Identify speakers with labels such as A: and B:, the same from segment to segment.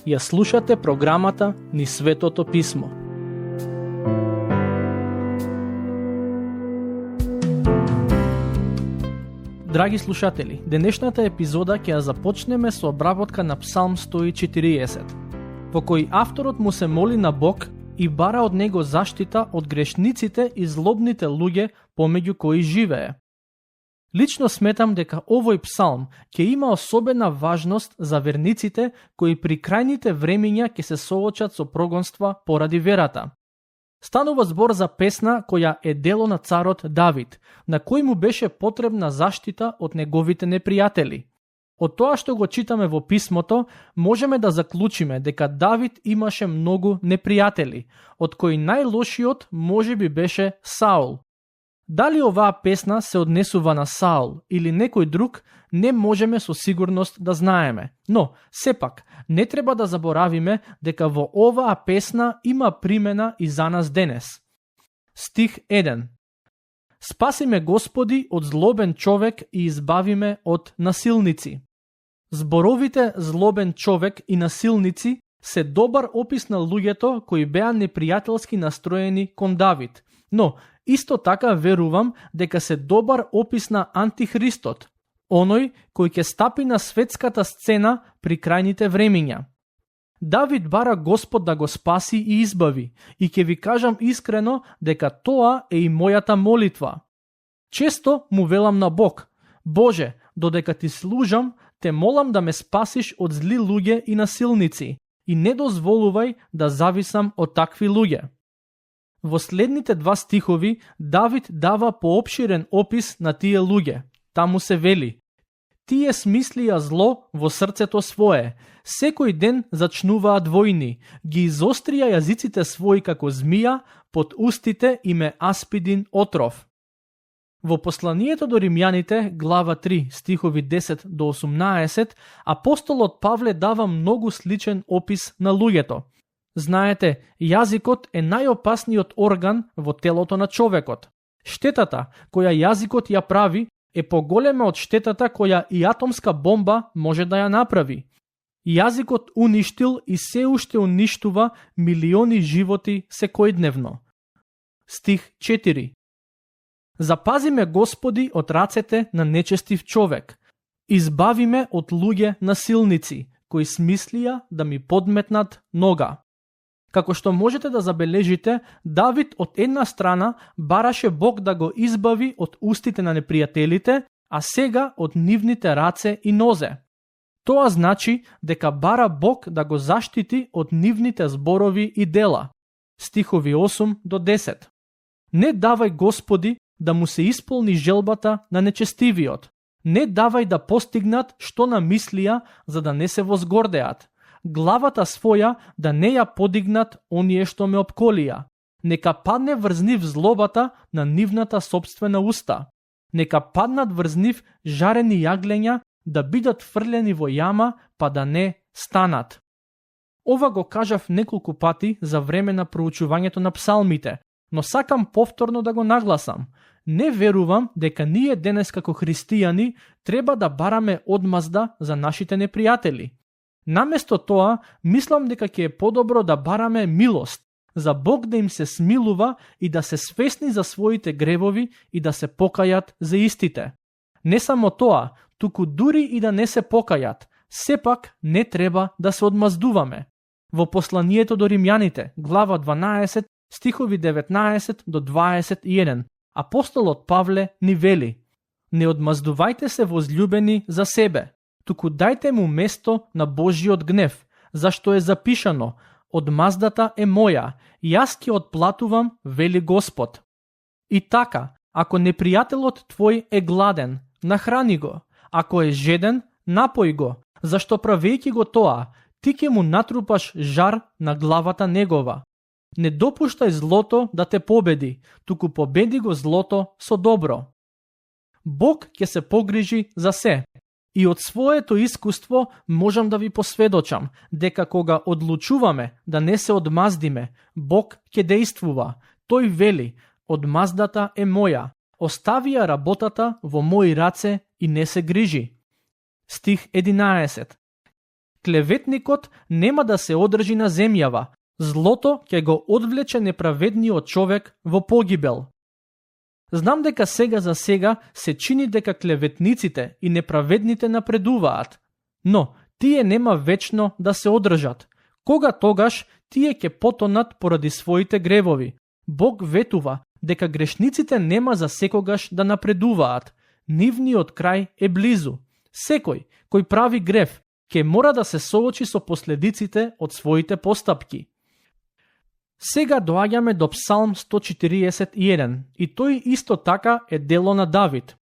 A: Ја слушате програмата Низ Светото Писмо. Драги слушатели, денешната епизода ќе ја започнеме со обработка на Псалм 140, во кој авторот му се моли на Бог и бара од него заштита од грешниците и злобните луѓе помеѓу кои живее. Лично сметам дека овој псалм ќе има особена важност за верниците кои при крајните времиња ќе се соочат со прогонства поради верата. Станува збор за песна која е дело на царот Давид, на кој му беше потребна заштита од неговите непријатели. Од тоа што го читаме во писмото, можеме да заклучиме дека Давид имаше многу непријатели, од кои најлошиот можеби беше Саул. Дали оваа песна се однесува на Саул или некој друг, не можеме со сигурност да знаеме. Но, сепак, не треба да заборавиме дека во оваа песна има примена и за нас денес. Стих 1. Спаси ме, Господи, од злобен човек и избавиме од насилници. Зборовите злобен човек и насилници се добар опис на луѓето кои беа непријателски настроени кон Давид, но исто така верувам дека се добар опис на антихристот, оној кој ќе стапи на светската сцена при крајните времиња. Давид бара Господ да го спаси и избави, и ќе ви кажам искрено дека тоа е и мојата молитва. Често му велам на Бог: Боже, додека ти служам, те молам да ме спасиш од зли луѓе и насилници, и не дозволувај да зависам од такви луѓе. Во следните два стихови Давид дава поопширен опис на тие луѓе. Таму се вели: тие смислија зло во срцето свое, секој ден зачнуваат војни, ги изострија јазиците своји како змија, под устите им е аспидин отров. Во посланието до Римјаните, глава 3, стихови 10 до 18, апостолот Павле дава многу сличен опис на луѓето. Знаете, јазикот е најопасниот орган во телото на човекот. Штетата која јазикот ја прави е поголема од штетата која и атомска бомба може да ја направи. Јазикот уништил и се уште уништува милиони животи секојдневно. Стих 4. Запази ме, Господи, од рацете на нечестив човек. Избави ме од луѓе насилници, кои смислија да ми подметнат нога. Како што можете да забележите, Давид од една страна бараше Бог да го избави од устите на непријателите, а сега од нивните раце и нозе. Тоа значи дека бара Бог да го заштити од нивните зборови и дела. Стихови 8 до 10. Не давај, Господи, да му се исполни желбата на нечестивиот. Не давај да постигнат што намислија, за да не се возгордеат. Главата своја да не ја подигнат оние што ме опколија. Нека падне врз нив злобата на нивната собствена уста. Нека паднат врз нив жарени јаглења, да бидат фрлени во јама, па да не станат. Ова го кажав неколку пати за време на проучувањето на псалмите, но сакам повторно да го нагласам. Не верувам дека ние денес како христијани треба да бараме одмазда за нашите непријатели. Наместо тоа, мислам дека ќе е подобро да бараме милост, за Бог да им се смилува и да се свесни за своите гревови и да се покајат за истите. Не само тоа, туку дури и да не се покајат, сепак не треба да се одмаздуваме. Во посланието до Римјаните, глава 12, стихови 19 до 21, апостолот Павле ни вели: не одмаздувајте се, возлюбени, за себе, туку дајте му место на Божиот гнев, зашто е запишано: одмаздата е моја, јас ќе отплатувам, вели Господ. И така, ако непријателот твој е гладен, нахрани го, ако е жеден, напој го, зашто правејќи го тоа, ти ќе му натрупаш жар на главата негова. Не допуштај злото да те победи, туку победи го злото со добро. Бог ќе се погрижи за се. И од своето искуство можам да ви посведочам дека кога одлучуваме да не се одмаздиме, Бог ќе действува. Тој вели: одмаздата е моја, остави ја работата во мои раце и не се грижи. Стих 11. Клеветникот нема да се одржи на земјава, злото ќе го одвлече неправедниот човек во погибел. Знам дека сега за сега се чини дека клеветниците и неправедните напредуваат, но тие нема вечно да се одржат. Кога тогаш тие ќе потонат поради своите гревови. Бог ветува дека грешниците нема за секогаш да напредуваат. Нивниот крај е близу. Секој кој прави грев ќе мора да се соочи со последиците од своите постапки. Сега доаѓаме до Псалм 141 и тој исто така е дело на Давид.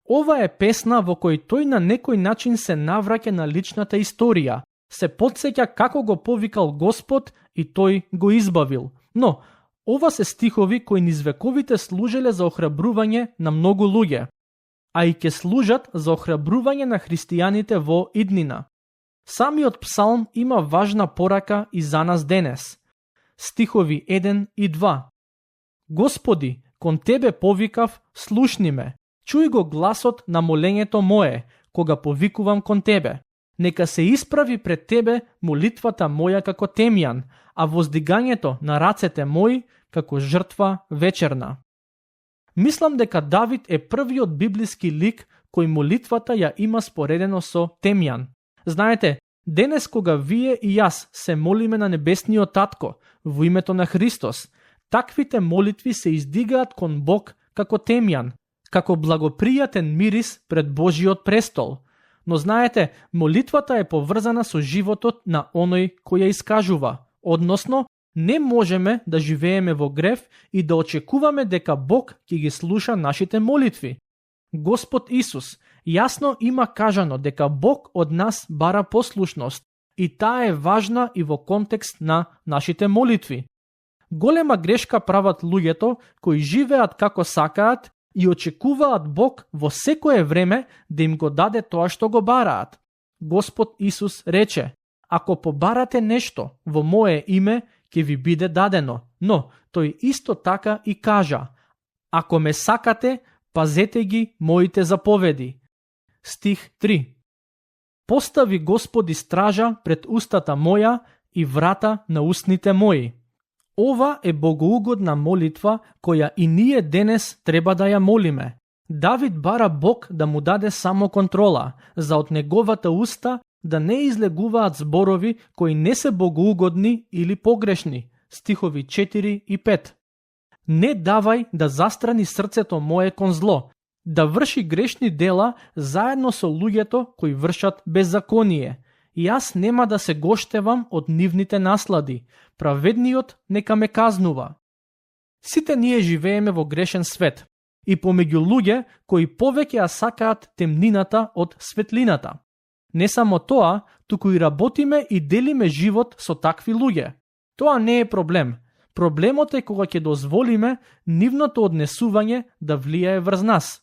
A: Ова е песна во кој тој на некој начин се навраќа на личната историја, се потсеќа како го повикал Господ и тој го избавил. Но, ова се стихови кои низ вековите служеле за охрабрување на многу луѓе, а и ќе служат за охрабрување на христијаните во иднина. Самиот Псалм има важна порака и за нас денес. Стихови 1 и 2. Господи, кон Тебе повикав, слушни ме. Чуј го гласот на молењето мое, кога повикувам кон Тебе. Нека се исправи пред Тебе молитвата моја како темјан, а воздигањето на рацете мои како жртва вечерна. Мислам дека Давид е првиот библиски лик кој молитвата ја има споредено со темјан. Знаете, денес кога вие и јас се молиме на небесниот Татко во името на Христос, таквите молитви се издигаат кон Бог како темјан, како благопријатен мирис пред Божиот престол. Но знаете, молитвата е поврзана со животот на оној кој ја искажува, односно, не можеме да живееме во грев и да очекуваме дека Бог ќе ги слуша нашите молитви. Господ Исус јасно има кажано дека Бог од нас бара послушност и таа е важна и во контекст на нашите молитви. Голема грешка прават луѓето кои живеат како сакаат и очекуваат Бог во секое време да им го даде тоа што го бараат. Господ Исус рече: ако побарате нешто во мое име, ќе ви биде дадено. Но тој исто така и кажа: ако ме сакате, пазете ги моите заповеди. Стих 3. Постави Господи стража пред устата моја и врата на устните мои. Ова е богоугодна молитва која и ние денес треба да ја молиме. Давид бара Бог да му даде само контрола, за од неговата уста да не излегуваат зборови кои не се богоугодни или погрешни. Стихови 4 и 5. Не давај да застрани срцето мое кон зло, да врши грешни дела заедно со луѓето кои вршат беззаконие. Јас нема да се гоштевам од нивните наслади, праведниот нека ме казнува. Сите ние живееме во грешен свет и помеѓу луѓе кои повеќе ја сакаат темнината од светлината. Не само тоа, туку и работиме и делиме живот со такви луѓе. Тоа не е проблем. Проблемот е кога ќе дозволиме нивното однесување да влијае врз нас.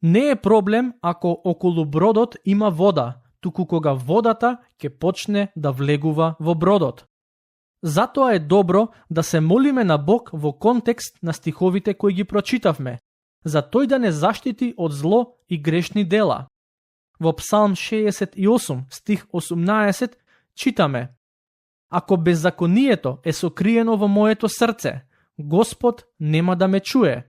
A: Не е проблем ако околу бродот има вода, туку кога водата ќе почне да влегува во бродот. Затоа е добро да се молиме на Бог во контекст на стиховите кои ги прочитавме, за тој да не заштити од зло и грешни дела. Во Псалм 68, стих 18, читаме: ако беззаконието е сокриено во моето срце, Господ нема да ме чуе.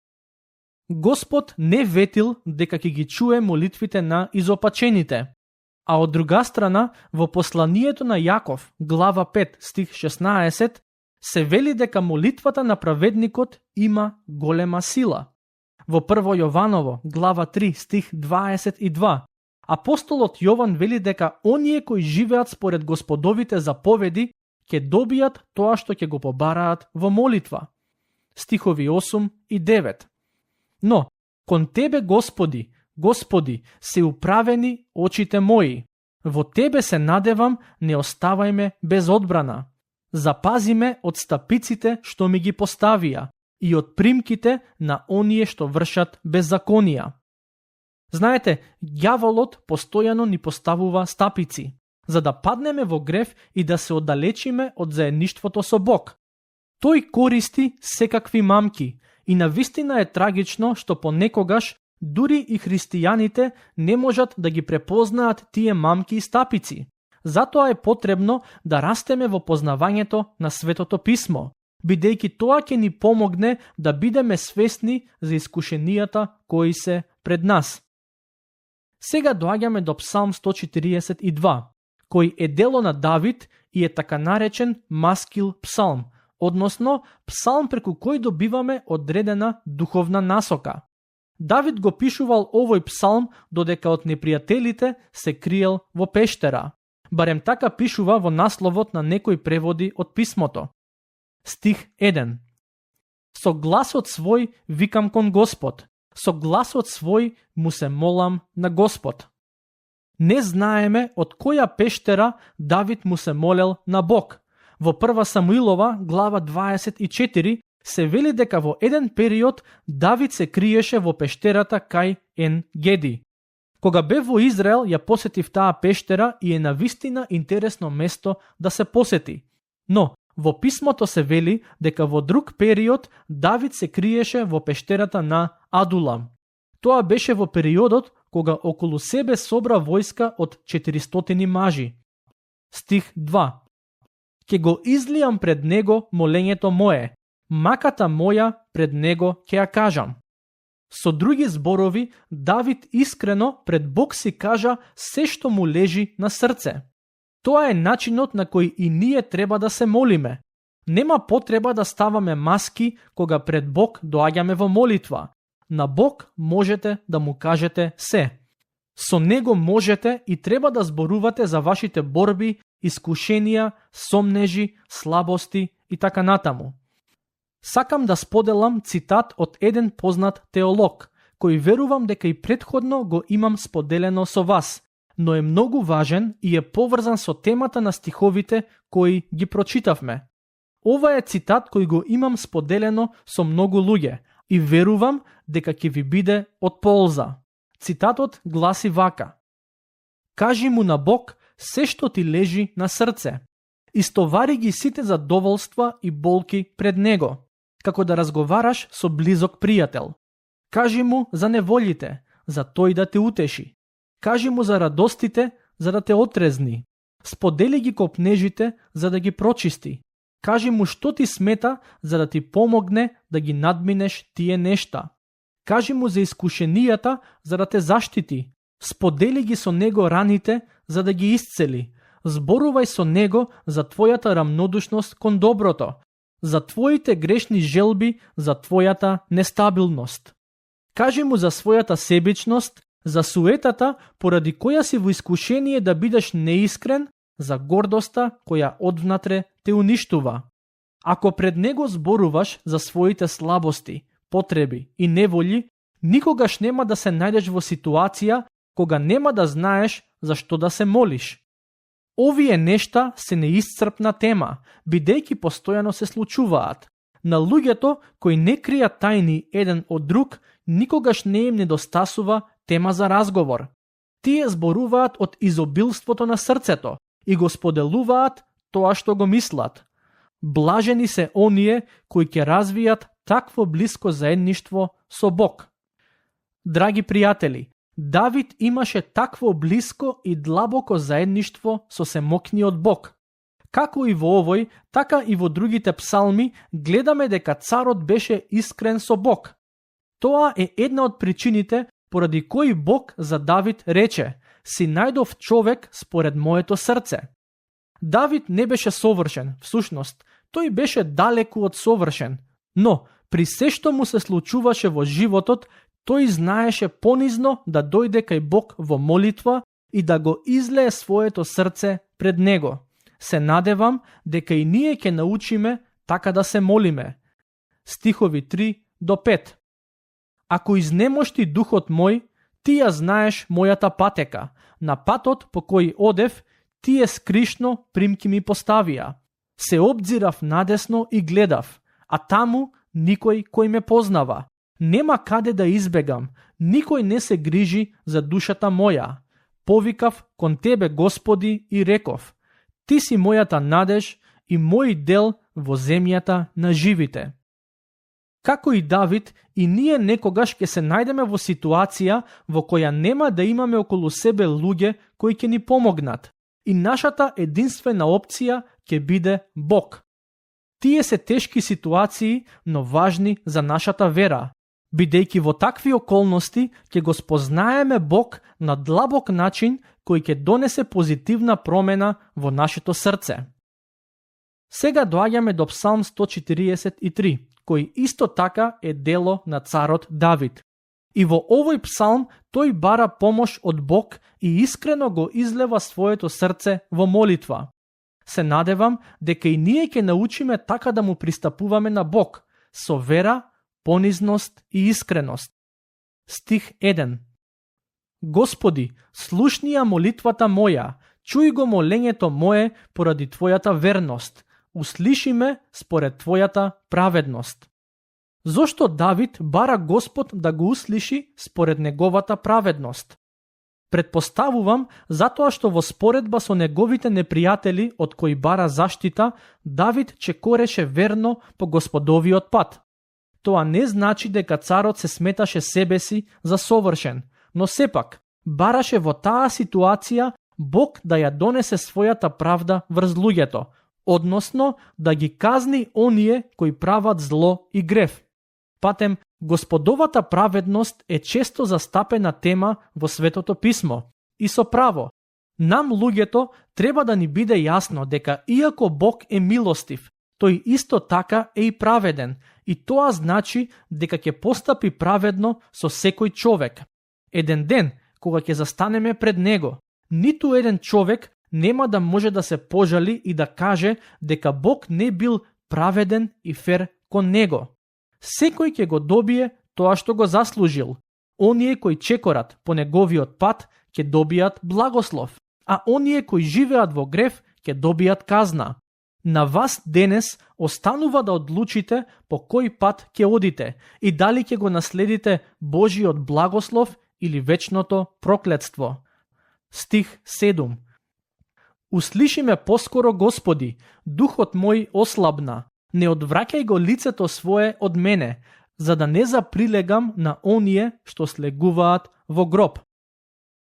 A: Господ не ветил дека ќе ги чуе молитвите на изопачените. А од друга страна, во посланието на Јаков, глава 5, стих 16, се вели дека молитвата на праведникот има голема сила. Во 1 Јованово, глава 3, стих 22, апостолот Јован вели дека оние кои живеат според Господовите заповеди ќе добијат тоа што ќе го побараат во молитва. Стихови 8 и 9. Но, кон Тебе, Господи, Господи, се управени очите мои. Во Тебе се надевам, не оставај ме без одбрана. Запази ме од стапиците што ми ги поставија и од примките на оние што вршат беззаконија. Знаете, ѓаволот постојано ни поставува стапици, за да паднеме во грев и да се оддалечиме од заедништвото со Бог. Тој користи секакви мамки И навистина е трагично што понекогаш дури и христијаните не можат да ги препознаат тие мамки и стапици. Затоа е потребно да растеме во познавањето на Светото Писмо, бидејќи тоа ќе ни помогне да бидеме свесни за искушенијата кои се пред нас. Сега доаѓаме до Псалм 142, кој е дело на Давид и е така наречен маскил псалм, односно псалм преку кој добиваме одредена духовна насока. Давид го пишувал овој псалм додека од непријателите се криел во пештера. Барем така пишува во насловот на некои преводи од писмото. Стих 1. Со гласот свој викам кон Господ, со гласот свој му се молам на Господ. Не знаеме од која пештера Давид му се молел на Бог. Во 1 Самуилова, глава 24, се вели дека во еден период Давид се криеше во пештерата кај Ен Геди. Кога бе во Израел, ја посетив таа пештера и е навистина интересно место да се посети. Но, во писмото се вели дека во друг период Давид се криеше во пештерата на Адулам. Тоа беше во периодот кога околу себе собра војска од 400 мажи. Стих 2. Ке го излијам пред него молењето мое, маката моја пред него ќе ја кажам. Со други зборови, Давид искрено пред Бог си кажа се што му лежи на срце. Тоа е начинот на кој и ние треба да се молиме. Нема потреба да ставаме маски кога пред Бог доаѓаме во молитва. На Бог можете да му кажете се. Со него можете и треба да зборувате за вашите борби, искушенија, сомнежи, слабости и така натаму. Сакам да споделам цитат од еден познат теолог, кој верувам дека и претходно го имам споделено со вас, но е многу важен и е поврзан со темата на стиховите кои ги прочитавме. Ова е цитат кој го имам споделено со многу луѓе и верувам дека ќе ви биде од полза. Цитатот гласи вака: Кажи му на Бог се што ти лежи на срце. Истовари ги сите задоволства и болки пред него, како да разговараш со близок пријател. Кажи му за неволите, за тој да те утеши. Кажи му за радостите, за да те отрезни. Сподели ги копнежите, за да ги прочисти. Кажи му што ти смета, за да ти помогне да ги надминеш тие нешта. Кажи му за искушенијата, за да те заштити. Сподели ги со него раните, за да ги исцели. Зборувај со него за твојата рамнодушност кон доброто, за твоите грешни желби, за твојата нестабилност. Кажи му за својата себичност, за суетата поради која си во искушение да бидеш неискрен, за гордоста која одвнатре те уништува. Ако пред него зборуваш за своите слабости, потреби и неволји, никогаш нема да се најдеш во ситуација кога нема да знаеш за што да се молиш. Овие нешта се неисцрпна тема, бидејќи постојано се случуваат. На луѓето кои не кријат тајни еден од друг, никогаш не им недостасува тема за разговор. Тие зборуваат од изобилството на срцето и го споделуваат тоа што го мислат. Блажени се оние кои ќе развијат такво блиско заедништво со Бог. Драги пријатели, Давид имаше такво блиско и длабоко заедништво со семокниот Бог. Како и во овој, така и во другите псалми гледаме дека царот беше искрен со Бог. Тоа е една од причините поради кои Бог за Давид рече: си најдов човек според моето срце. Давид не беше совршен, всушност, тој беше далеку од совршен, но при се што му се случуваше во животот, тој знаеше понизно да дојде кај Бог во молитва и да го излее своето срце пред него. Се надевам дека и ние ќе научиме така да се молиме. Стихови 3 до 5. Ако изнемошти духот мој, ти ја знаеш мојата патека. На патот по кој одев, тие скришно примки ми поставија. Се обзирав надесно и гледав, а таму никој кој ме познава. Нема каде да избегам, никој не се грижи за душата моја. Повикав кон тебе, Господи, и реков: ти си мојата надеж и мој дел во земјата на живите. Како и Давид, и ние некогаш ќе се најдеме во ситуација во која нема да имаме околу себе луѓе кои ќе ни помогнат. И нашата единствена опција ќе биде Бог. Тие се тешки ситуации, но важни за нашата вера, бидејќи во такви околности ќе го спознаеме Бог на длабок начин кој ќе донесе позитивна промена во нашето срце. Сега доаѓаме до Псалм 143, кој исто така е дело на царот Давид. И во овој псалм тој бара помош од Бог и искрено го излева своето срце во молитва. Се надевам дека и ние ќе научиме така да му пристапуваме на Бог, со вера, понизност и искреност. Стих 1. Господи, слушни ја молитвата моја, чуј го молењето мое поради Твојата верност, услиши ме според Твојата праведност. Зошто Давид бара Господ да го услиши според неговата праведност? Предпоставувам затоа што во споредба со неговите непријатели од кои бара заштита, Давид чекореше верно по Господовиот пат. Тоа не значи дека царот се сметаше себе си за совршен, но сепак бараше во таа ситуација Бог да ја донесе својата правда врз луѓето, односно да ги казни оние кои прават зло и грев. Патем, Господовата праведност е често застапена тема во Светото писмо. И со право, нам луѓето треба да ни биде јасно дека иако Бог е милостив, тој исто така е и праведен, и тоа значи дека ќе постапи праведно со секој човек. Еден ден, кога ќе застанеме пред Него, ниту еден човек нема да може да се пожали и да каже дека Бог не бил праведен и фер кон него. Секој ќе го добие тоа што го заслужил. Оние кои чекорат по неговиот пат ќе добијат благослов, а оние кои живеат во грев ќе добијат казна. На вас денес останува да одлучите по кој пат ќе одите и дали ќе го наследите Божиот благослов или вечното проклетство. Стих 7. Услиши ме поскоро, Господи, духот мој ослабна, не одвраќај го лицето свое од мене, за да не заприлегам на оние што слегуваат во гроб.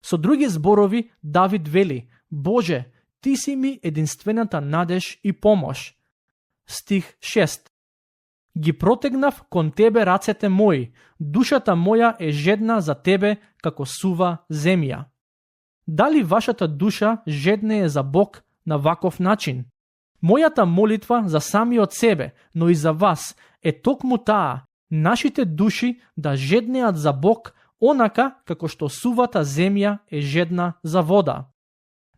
A: Со други зборови, Давид вели: Боже, Ти си ми единствената надеж и помош. Стих 6. Ги протегнав кон Тебе рацете мои, душата моја е жедна за Тебе како сува земја. Дали вашата душа жедне е за Бог на ваков начин? Мојата молитва за самиот себе, но и за вас, е токму таа, нашите души да жеднеат за Бог, онака како што сувата земја е жедна за вода.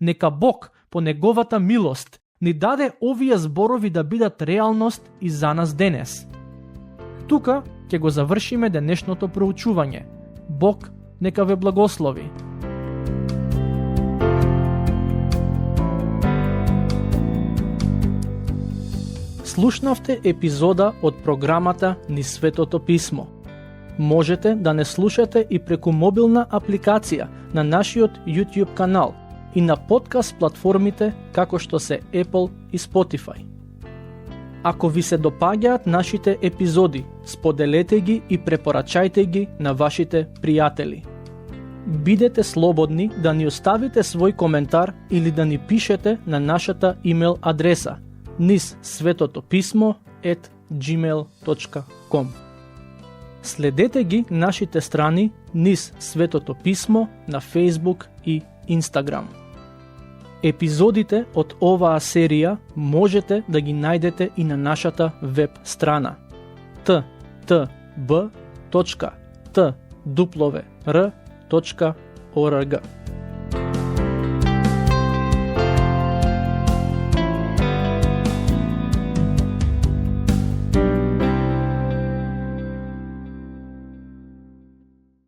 A: Нека Бог, по неговата милост, ни даде овие зборови да бидат реалност и за нас денес. Тука ќе го завршиме денешното проучување. Бог нека ве благослови. Слушнавте епизода од програмата Низ Светото писмо. Можете да не слушате и преку мобилна апликација на нашиот YouTube канал и на подкаст платформите како што се Apple и Spotify. Ако ви се допаѓаат нашите епизоди, споделете ги и препорачајте ги на вашите пријатели. Бидете слободни да ни оставите свој коментар или да ни пишете на нашата имейл адреса nizsvetotopисmo@gmail.com. Следете ги нашите страни Низ Светото писмо на Facebook и Instagram. Епизодите од оваа серија можете да ги најдете и на нашата веб страна ttb.twr.org.